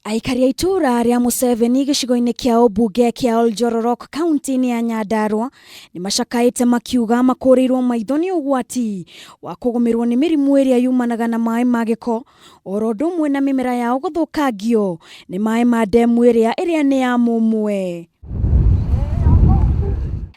Aikari a itũũra rĩa Museveni gĩcigo-inĩ kĩa ũmbunge kĩa Oljororok kaunti-inĩ ya Nyandarua nĩ macakaĩte makiuga makũrĩirwo maitho nĩ ũgwati wa kũgũmĩrwo nĩ mĩrimũ ĩrĩa yumanaga na maĩ ma gĩko oro ũndũ ũmwe na mĩmera yao gũthũkangio nĩ maĩ ma ndemu ĩrĩa ĩrĩa nĩ ya mũmwe.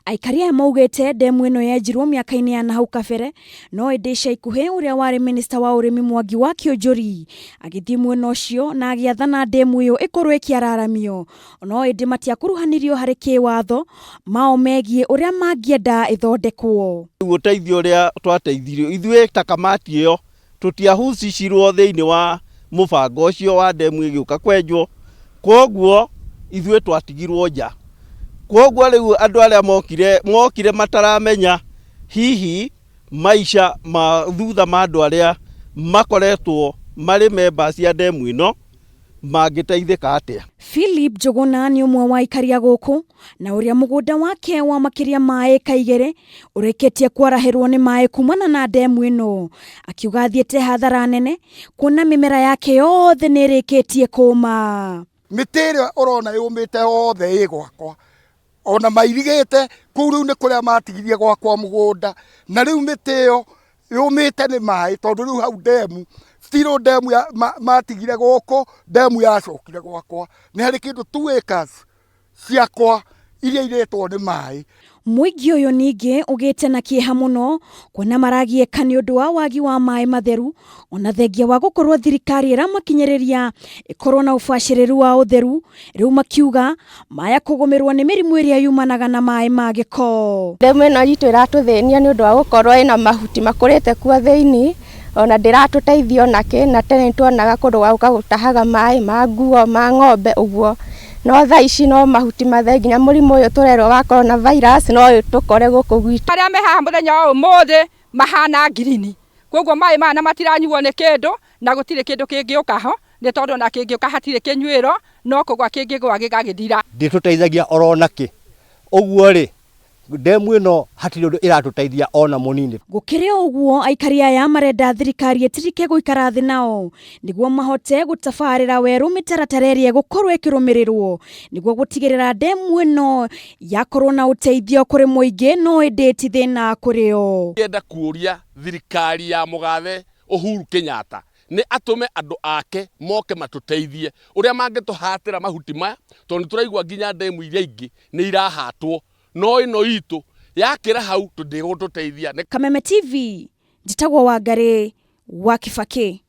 Aikari aya maugĩte ndemu ĩno yenjirwo mĩaka-inĩ ya nahau kabere no ĩndĩ ica ikuhĩ ũrĩa warĩ minista wa ũrĩmi Mwangi wa Kĩũnjũri agĩthiĩ mwena ũcio na agĩathana ndemu ĩyo ĩkorwo ĩkĩararamio no ĩndĩ matiakuruhanirio harĩ kĩwatho mao megiĩ ũrĩa mangĩenda ĩthondekwo. Rĩu ũteithio ũrĩa twateithirio ithuĩ ta kamati ĩyo tũtiahusicirwo thĩinĩ wa mũbango ũcio wa ndemu ĩgĩũka kwenjwo, kwoguo ithuĩ twatigirwo nja. Kwoguo rĩu andũ arĩa mokire, mokire mataramenya hihi maica ma thutha ma andũ arĩa makoretwo marĩ members a ndemu ĩno mangĩteithĩka atĩa. Philip Njũgũna nĩ ũmwe wa aikari a gũkũ na ũrĩa mũgũnda wake wa makĩria ma ĩka igĩrĩ ũrĩkĩtie kwarahĩrwo nĩ maĩ kumana na ndemu ĩno, akiuga athiĩte hathara nene kuona mĩmera yake yothe nĩ ĩrĩkĩtie kũma. Mĩtĩ ĩrĩa ũrona yũmĩte yothe ĩ gwakwa, ona mairigĩte kũu rĩu nĩ kũrĩa matigirie gwakwa mũgũnda, na rĩu mĩtĩ ĩyo yũmĩte nĩ maĩ tondũ rĩu hau ndemu, still ndemu matigire gũkũ, ndemu yacokire gwakwa. Nĩ harĩ kĩndũ 2 acres ciakwa iria irĩtwo nĩ maĩ. Mũingĩ ũyũ ningĩ ũgĩte na kĩeha mũno kuona maragiĩka nĩ ũndũ wa wagi wa maĩ matheru ona thengia wa gũkorwo thirikari ĩramakinyĩrĩria ĩkorwo na ũbacĩrĩru wa ũtheru, rĩu makiuga maya kũgũmĩrwo nĩ mĩrimũ ĩrĩa yumanaga na maĩ ma gĩko. Ndemu ĩno itũ ĩratũthĩnia nĩ ũndũ wa gũkorwo ĩna mahuti makũrĩte kuo thĩinĩ, ona ndĩratũteithia ona kĩ, na tene nĩ tuonaga kũndũ gwa gũka gũtahaga maĩ ma nguo, ma ng'ombe ũguo, no thaa ici no mahuti matheri nginya mũrimũ ũyũ tũrerwo wa corona virus no ũtũkore gũkũ gwitũ. Arĩa me haha mũthenya wa ũmũthĩ mahana ngirini, koguo maĩ maya na matiranyuo nĩ kĩndũ na gũtirĩ kĩndũ kĩngĩũka ho, nĩ tondũ ona kĩngĩũka hatirĩ kĩnyuĩro, no kũgwa kĩngĩgwa gĩgagĩthira. Ndĩtũteithagia oro nakĩ, ũguo rĩ ndemu ĩno hatirĩ ũndũ ĩratũteithia ona mũnini. Gũkĩrĩ o ũguo, aikari aya marenda thirikari ĩtirike gũikara thĩ nao nĩguo mahote gũtabarĩra werũ mĩtaratara ĩrĩa ĩgũkorwo ĩkĩrũmĩrĩrwo nĩguo gũtigĩrĩra ndemu ĩno yakorwo na ũteithio kũrĩ mũingĩ no ĩndĩ ti thĩna kũrĩ o. Ngĩenda kũũria thirikari ya mũgathe Uhuru Kenyatta nĩ atũme andũ ake moke matũteithie ũrĩa mangĩtũhatĩra mahuti maya, tondũ nĩ tũraigua nginya ndemu iria ingĩ nĩ irahatwo, no ĩno itũ yakĩra hau ndĩgũtũteithia. Kameme TV, njĩtagwo Wangarĩ wa Kibaki.